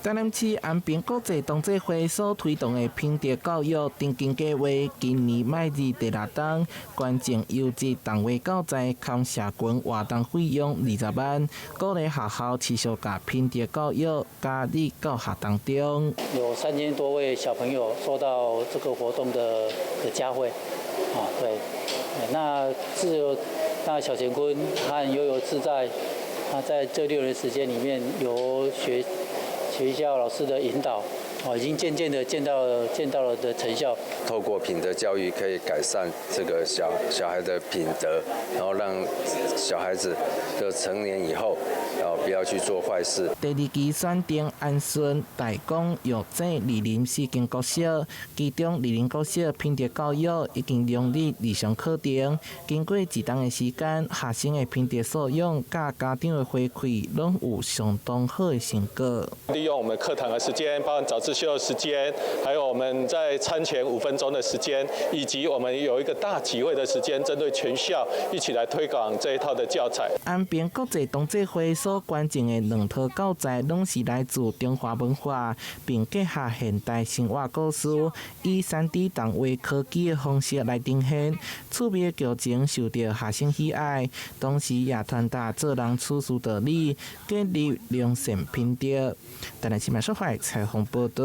台南市安平國際同濟會所推動的品德教育振興計劃，今年邁入第六冬，捐贈優質動畫教材，含社群活動費用20萬，鼓勵學校持續共品德教育加入教學當中。有3000多位小朋友受到這個活動的嘉惠，啊，對，那自由那小乾坤和悠遊自在，那在這6年時間裡面，由學校老師的引導，哦，已經漸漸的見到了的成效。透過品德教育，可以改善這個小小孩的品德，然後讓小孩子就成年以後，然後不要去做壞事。第二期選定安順、大岡、玉井、二林四間國小，其中二林國小品德教育已經融入日常課程。經過一冬的時間，學生的品德素養佮家長的回饋，攏有相當好的成果。利用我們課堂的時間，包含早自修的時間，還有我們在餐前5分鐘的時間，以及我們有一個大集會的時間，針對全校一起來推廣這一套的教材。安平國際同濟會所捐贈的兩套教材，攏是來自中華文化，並結合現代生活故事，以3D 動畫科技的方式來呈現，趣味的劇情受到學生喜愛，同時也傳達做人處事道理，建立良善品德。台南新聞採訪報導。